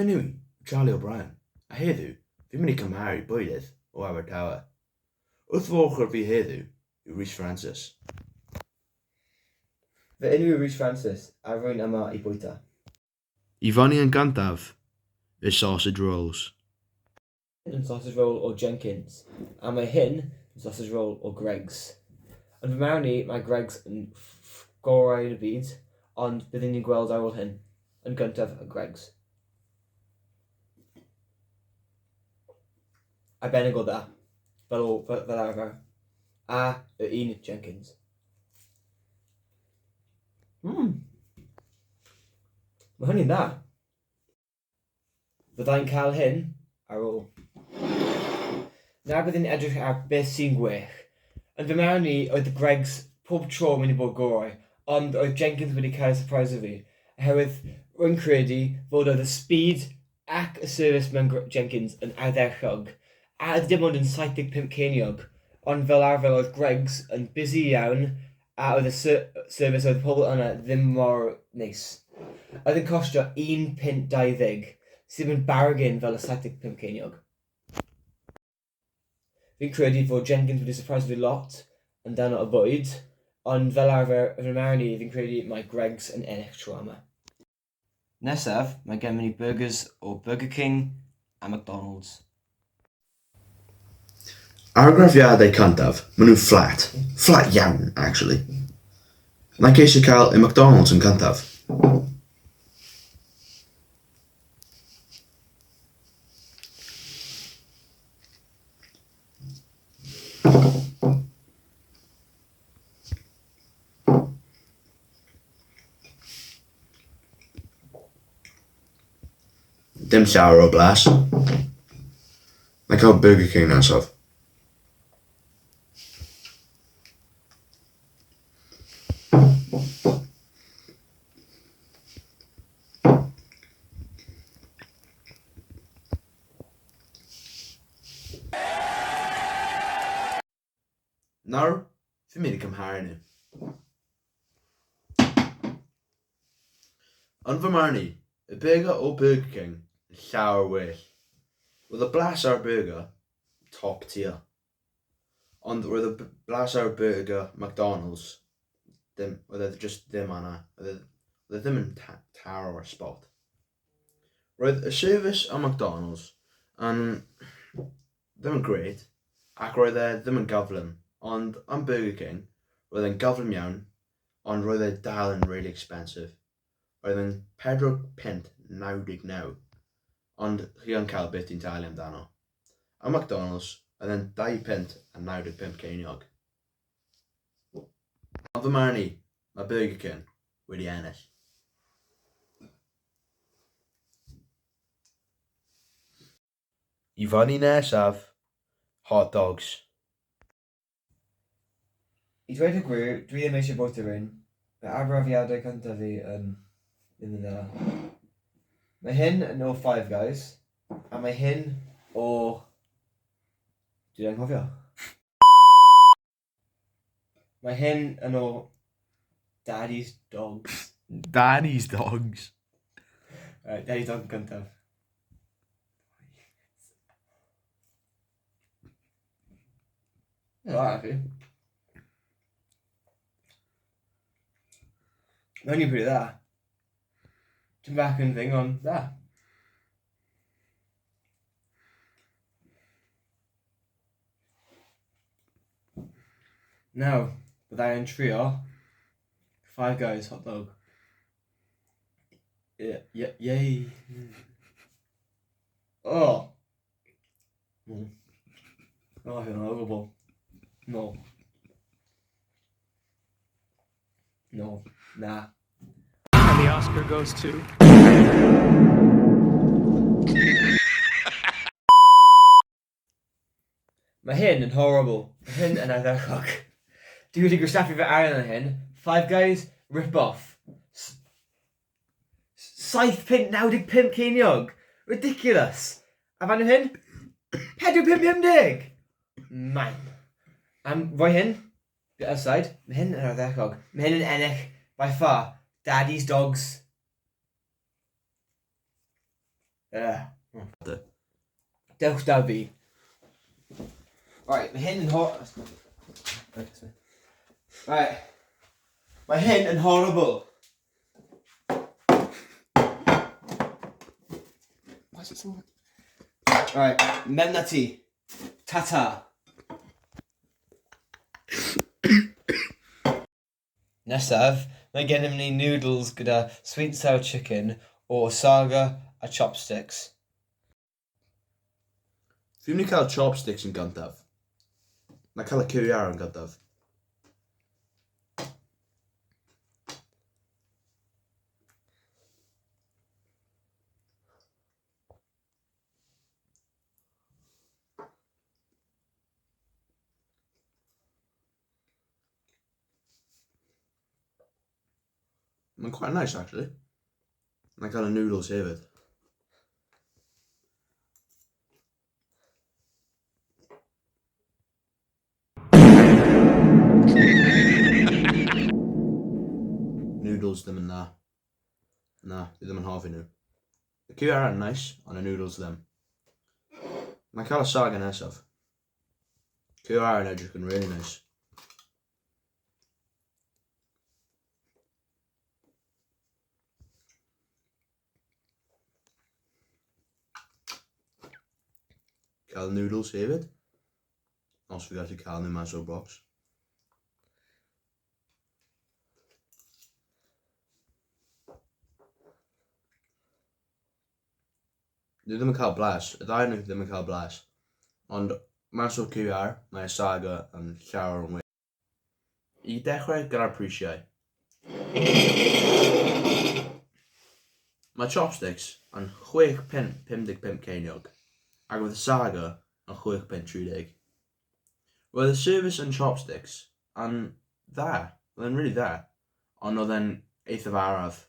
Fy enw i yw Charlie O'Brien, a heddiw fi'n mynd i cymharu bwydydd o Abertawe. Wrth fy ochr fi heddiw yw Rhys Francis. Fy enw yw Rhys Francis, a rwy'n yma i bwyta. I fyny yn gyntaf, y sausage rolls. yn sausage roll o Jenkins, a mae hyn yn sausage roll o Greggs. Yn fy marn i, mae Greggs yn gorau yn y byd, ond byddwn ni'n gweld ar ôl hyn. Yn gyntaf, y Greggs. Arbennig o dda, fel, o, fel, fel arfer. A y un Jenkins. Mmm. Mae hynny'n dda. Fyddai'n cael hyn ar ôl. Nawr byddwn ni'n edrych ar beth sy'n gwell. Yn fy marn i, oedd Greggs pob tro yn mynd i bod gorau, ond oedd Jenkins wedi cael ei surprise fi, oherwydd rwy'n credu fod oedd y speed ac y service mewn Jenkins yn ardderchog, a oedd dim ond yn 75 ceiniog, ond fel arfer oedd Greggs yn busy iawn a oedd y service oedd y pobl yna ddim mor neis. Oedd yn costio un punt 20, sydd ddim yn bargain fel y 75 ceiniog. Fi'n credu fod Jenkins wedi surprise fi lot amdano y bwyd, ond fel arfer, yn fy marn i, fi'n credu mae Greggs yn ennill tro yma. Nesaf, mae gennym ni burgers o Burger King a McDonald's. Argraffiadau cyntaf, maen nhw'n fflat. Fflat iawn, actually. Mae'n ceisio cael y McDonald's yn cyntaf. Dim llawer o blas. Mae'n cael Burger King nesaf. Nawr, fi'n mynd i cymharu nhw. Yn fy marn i, y burger o Burger King yn llawer well. Roedd y blas ar y burger top tier. Ond roedd y blas ar y burger McDonald's, ddim, oedd e just ddim yna. Oedd e, oedd e ddim yn taro'r spot. Roedd y service o McDonald's yn ddim yn grêt, ac roedd e ddim yn gyflym, ond am Burger King, roedd e'n gyflym iawn, ond roedd e dal yn really expensive. Roedd e'n 4 punt 99, ond chi yn cael beth ti'n talu amdano. Am McDonald's, oedd e'n 2 punt a 95 ceiniog. Ond fy marn i, mae Burger King wedi ennill. I fyny nesaf, hot dogs. I dweud y gwir, dwi ddim eisiau bwyta rhein. Mae argraffiadau cyntaf fi yn ddim yn dda. Mae hyn yn o Five Guys, a mae hyn o... Dwi'n anghofio. Mae hyn yn o Daddy's Dogs. Danny's Dogs. Right, Daddy's Dog yn gyntaf. Dda, actually. Mae hynny'n pretty dda. Ti'n bach yn thing, ond dda. Nawr, byddai yn trio Five Guys hot dog. Yeah, yeah, yay. Oh. Oh, hynna'n horrible. No. No. Na. And the Oscar goes to. Mae hyn yn horrible. Mae hyn yn ardderchog. Dwi wedi gwastraffu fy arian ar hyn. Five Guys, rip off. 7 punt 95 ceiniog. Ridiculous. A fan hyn? 4 punt 50. Man. Am roi hyn, the other side, mae hyn yn ardderchog. Mae hyn yn ennill by far. Daddy's Dogs. Yeah. Dewch da fi. Right, mae hyn yn hor... Right. Mae hyn yn horrible. Why is it so... Right, mewn na ti. Ta-ta. Nesaf, mae gennym ni noodles gyda sweet and sour chicken o Saga a chopsticks. Fi'n mynd i cael chopsticks yn gyntaf. Na cael y cyw iâr yn gyntaf. Mae'n quite nice actually. Mae'n cael y noodles hefyd. Noodles ddim yn dda. Na, fi ddim yn hoffi nhw. Y cyw iâr yn nice, ond y noodles ddim. Mae'n cael y saga nesaf. Cyw iâr yn edrych yn really nice. Cael noodles hefyd. Os fi gallu cael nhw mas o'r box. Dwi ddim yn cael blas. Y ddau nhw ddim yn cael blas. Ond mas o'r cyw iâr, mae y saga yn llawer yn well. I dechrau gyda'r prisiau. Mae chopsticks yn 6.55 ceiniog, ac oedd y saga yn 6.30. Roedd y service yn chopsticks yn dda, oedd e'n really dda, ond oedd e'n eithaf araf.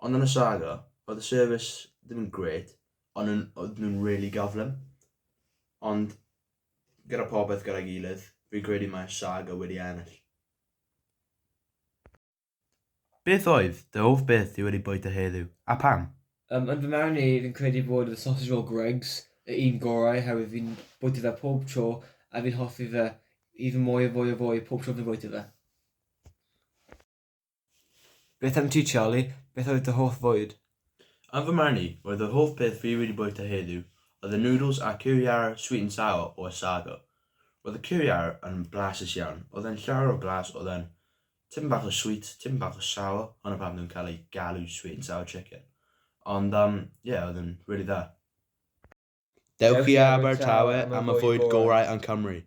Ond yn y saga, oedd y service ddim yn great, ond oedd nhw'n really gyflym. Ond gyda popeth gyda'i gilydd, fi'n credu mae saga wedi ennill. Beth oedd dy hoff beth ti wedi bwyta heddiw, a pam? Yn fy marn i, fi'n credu bod y sausage roll Greggs y un gorau, oherwydd fi'n bwyta fe pob tro a fi'n hoffi fe even mwy a fwy a fwy pob tro fi'n bwyta fe. Beth am ti, Charlie? Beth oedd dy hoff fwyd? Yn fy marn i, roedd yr hoff beth fi wedi bwyta heddiw oedd y noodles a cyw iâr sweet and sour o Saga. Roedd y cyw iâr yn blasus iawn. Oedd e'n llawer o blas, oedd e'n tipyn bach o sweet, tipyn bach o sour. Hwnna pam nhw'n cael ei galw sweet and sour chicken. Ond, yeah, oedd yn really dda. Dewch i Abertawe am y fwyd gorau yn Cymru.